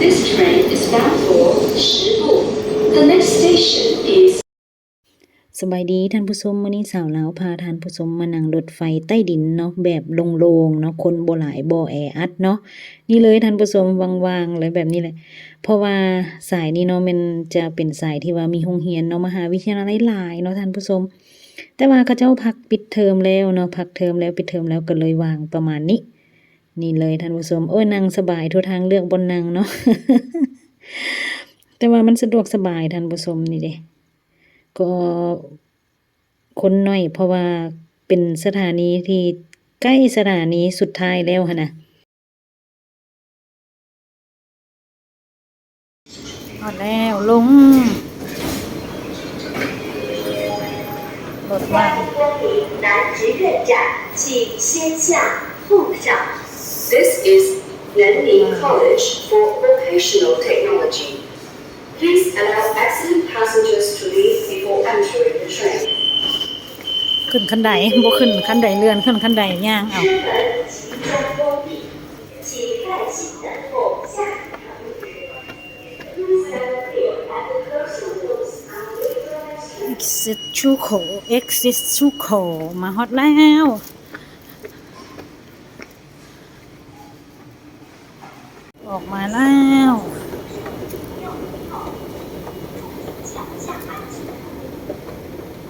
This train is bound for 石鼓. The next station is ສະບາຍດີທ່ານຜູ້ຊົມ, ມື້ນີ້ສາວລາວພາທ່ານຜູ້ຊົມມານັ່ງລົດໄຟໃຕ້ດິນເນາະ, ແບບໂລ່ງໆເນາະ, ຄົນບໍ່ຫຼາຍ ບໍ່ແອອັດເນາະ. ນີ້ເລີຍທ່ານຜູ້ຊົມ, ວ່າງໆເລີຍ ແບບນີ້ແຫຼະ. ເພາະວ່າສາຍນີ້ເນາະ ແມ່ນຈະເປັນສາຍທີ່ວ່າມີໂຮງຮຽນເນາະ, ມະຫາວິທະຍາໄລຫຼາຍເນາະທ່ານຜູ້ຊົມ. ແຕ່ວ່າເຂົາເຈົ້າພັກປິດເທີມແລ້ວເນາະ, ພັກເທີມແລ້ວ ປິດເທີມແລ້ວ ກໍເລີຍວ່າງປະມານນີ້. ນີ້ເລີຍທ່ານຜູ້ຊົມ. ໂອ້ຍ ນັ່ງສະບາຍທົ່ວທາງ, ເລືອກບ່ອນນັ່ງເນາະ. ແຕ່ວ່າມັນສະດວກສະບາຍທ່ານຜູ້ຊົມ. ນີ້ເດ້ ກໍຄົນໜ້ອຍ ເພາະວ່າເປັນສະຖານີທີ່ໃກ້ສະຖານີສຸດທ້າຍແລ້ວຫັ້ນນະ. ຮອດແລ້ວ, ລົງລົດມາ. 南直院站，请先下后上。This is Nanning College for Vocational Technology. Please allow excellent passengers to leave before entering the train. ຂຶ້ນຄັນໄດ, ບໍ່ຂຶ້ນຄັນໄດເລື່ອນ, ຂຶ້ນຄັນໄດຍ່າງເອົາ. ເອັກຊິດຊູໂຄ, ເອັກຊິດຊູໂຄ, ມາຮອດແລ້ວ. ອອກມາແລ້ວ.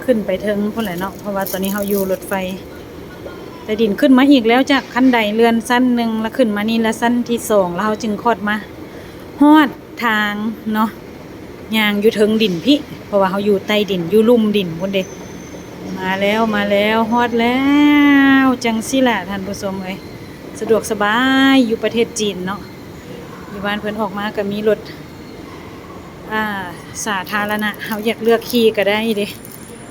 ຂຶ້ນໄປເທິງພຸ້ນແຫຼະເນາະ, ເພາະວ່າຕອນນີ້ເຮົາຢູ່ລົດໄຟໃຕ້ດິນ. ຂຶ້ນມາອີກແລ້ວຈາກຄັນໄດເລື່ອນຊັ້ນໜຶ່ງ, ລະຂຶ້ນມານີ້ລະຊັ້ນທີສອງ, ລະເຮົາຈຶ່ງຄອດມາຮອດ ທາງເນາະ, ຍ່າງຢູ່ເທິງດິນພີ້, ເພາະວ່າເຮົາຢູ່ໃຕ້ດິນ ຢູ່ລຸ່ມດິນພຸ້ນເດ້. ມາແລ້ວ ມາແລ້ວ, ຮອດແລ້ວ. ຈັ່ງຊີ້ແຫຼະທ່ານຜູ້ຊົມເອີຍ, ສະດວກສະບາຍຢູ່ປະເທດຈີນເນາະ. ຢູ່ບ້ານເພິ່ນອອກມາກໍມີລົດ ອ່າ ສາທາລະນະ, ເຮົາຢາກເລືອກຂີ່ກໍໄດ້ເດ້,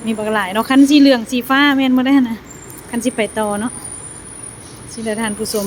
ມີບັກຫຼາຍເນາະ. ຄັນສີເຫຼືອງສີຟ້າແມ່ນໝົດເດ້ຫັ້ນນະ, ຄັນຊິໄປຕໍ່ເນາະ. ຊີ້ແຫຼະທ່ານຜູ້ຊົມ,